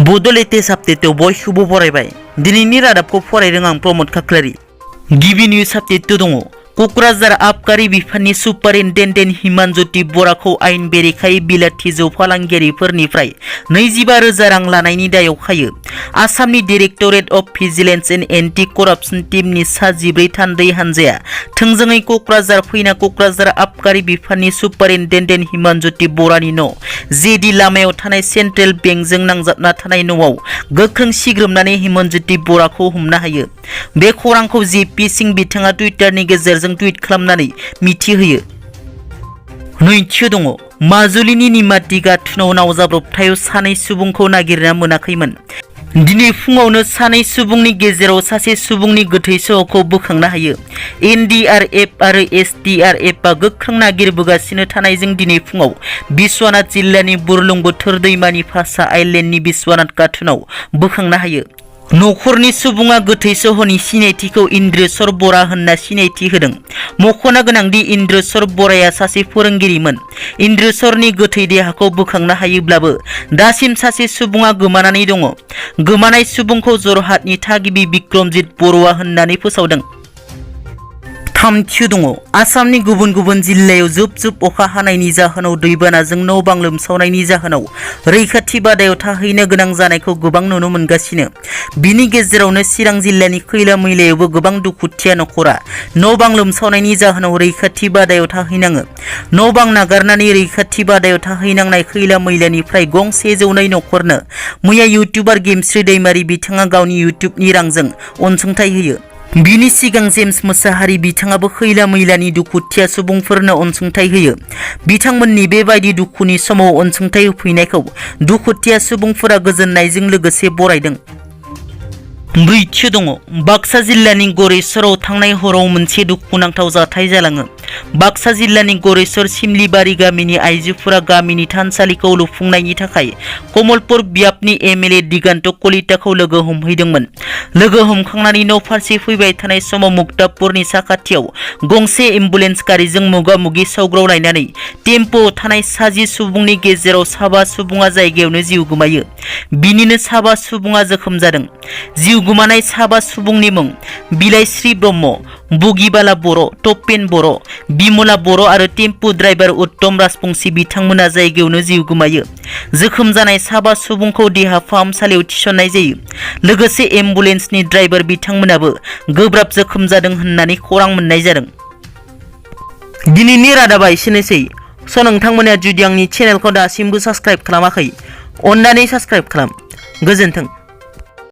Bodo latest update बयखौबो बरायबाय दिनैनि रादाबखौ फरायदों आं प्रमोद खाख्लारि गिबि निउज आपडेट दङ कक्राझार आबकारि बिफाननि सुपारिनटेन्डेन्ट हिमानज्योति बराखौ आयेन बेरेखायै बिलाथि जौ फालांगियारिफोरनिफ्राय 25,000 रां लानायनि दायाव खायो आसामनि directorate of vigilance and anti कराप्सन टीमनि 14 थान्दै हानजाया थोंजोङै कक्राझार फैना कक्राझार आबकारि बिफाननि सुपारिनटेन्डेन्ट हिमानज्योति बरानि न' जेडि लामायाव थानाय सेन्ट्रेल बेंकजों नांजाबना थानाय न'आव गोख्रों सिग्रोमनानै हिमानज्योति बराखौ हमनो हायो बे खौरांखौ जेपि सिंह बिथाङा टुइटारनि गेजेरजों टुइट खालामनानै मिथिहोयो नैथियाव दङ माजुलिनि निमाती गाथोनाव नाव जाब्रबथायाव सानै सुबुंखौ नागिरना मोनाखैमोन दिनै फुङावनो सानै सुबुंनि गेजेराव सासे सुबुंनि गोथै सहखौ बोखांनो हायो एनडीआरएफ आरो एसडीआरएफआ गोख्रों नागिरबोगासिनो थानायजों दिनै फुङाव बिश्वनाथ जिल्लानि बुरलुंबुथुर दैमानि फासा आइलेन्डनि बिश्वनाथ गाथोनाव बोखांनो हायो नखरनि सुबुङा गोथै सहनि सिनायथिखौ इन्द्रेश्वर बरा होनना सिनायथि होदों मख'नो गोनांदि इन्द्रेश्वर बराया सासे फोरोंगिरिमोन इन्द्रेश्वरनि गोथै देहाखौ बोखांनो हायोब्लाबो दासिम सासे सुबुङा गोमानानै दङ गोमानाय सुबुंखौ जरहाटनि थागिबि बिक्रमजित बर'आ होननानै फोसावदों थामथियाव दङ आसामनि गुबुन गुबुन जिल्लायाव जुब जुब अखा हानायनि जाहोनाव दैबानाजों न' बां लोमसावनायनि जाहोनाव रैखाथि बादायाव थाहैनो गोनां जानायखौ गोबां नुनो मोनगासिनो बिनि गेजेरावनो चिरां जिल्लानि खैला मैलायावबो गोबां दुखुथिया नखरा न' बां लोमसावनायनि जाहोनाव रैखाथि बादायाव थाहैनाङो न' बां नागारनानै रैखाथि बादायाव थाहैनांनाय खैला मैलानिफ्राय गंसे 102 नखरनो मैया इउटिउबार गेमस्रि दैमारि बिथाङा गावनि इउटिउबनि रांजों अनसुंथाइ होयो बिनि सिगां जेम्स मोसाहारि बिथाङाबो खैला मैलानि दुखुथिया सुबुंफोरनो अनसुंथाइ होयो बिथांमोननि बेबायदि दुखुनि समाव अनसुंथाइ होफैनायखौ दुखुथिया सुबुंफोरा गोजोननायजों लोगोसे बरायदों ब्रैथियाव दङ बाक्सा जिल्लानि गरेस्वराव थांनाय हराव मोनसे दुखुनांथाव जाथाय जालाङो बाक्सा जिल्लानि गरेस्वर सिमलिबारि गामिनि आइजोफोरा गामिनि थानसालिखौ लुफुंनायनि थाखाय कमलपुर बियाबनि एमएलए दिगान्त कलिताखौ लोगो हमहैदोंमोन लोगो हमखांनानै न' फारसे फैबाय थानाय समाव मुक्तापुरनि साखाथियाव गंसे एम्बुलेन्स गारिजों मोगा-मोगि सौग्रावलायनानै टेम्प'आव थानाय 100 सुबुंनि गेजेराव 7 सुबुङा जायगायावनो जिउ गोमायो बिनिनो 7 सुबुङा जखम जादों जिउ गोमानाय 7 सुबुंनि मुं बिलाइस्रि ब्रह्म बुगिबाला बर' तपेन बर' बिमला बर' आरो टेम्पो ड्राइभार उत्तम राजबंशी बिथांमोना जायगायावनो जिउ गोमायो जखम जानाय 7 सुबुंखौ देहा फाहामसालियाव थिसननाय जायो लोगोसे एम्बुलेन्सनि ड्राइभार बिथांमोनाबो गोब्राब जखम जादों होननानै खौरां मोननाय जादों दिनैनि रादाबा एसेनोसै नोंथांमोना जुदि आंनि चेनेलखौ दासिमबो साबस्क्राइब खालामाखै अन्नानै साबस्क्राइब खालाम गोजोन्थों।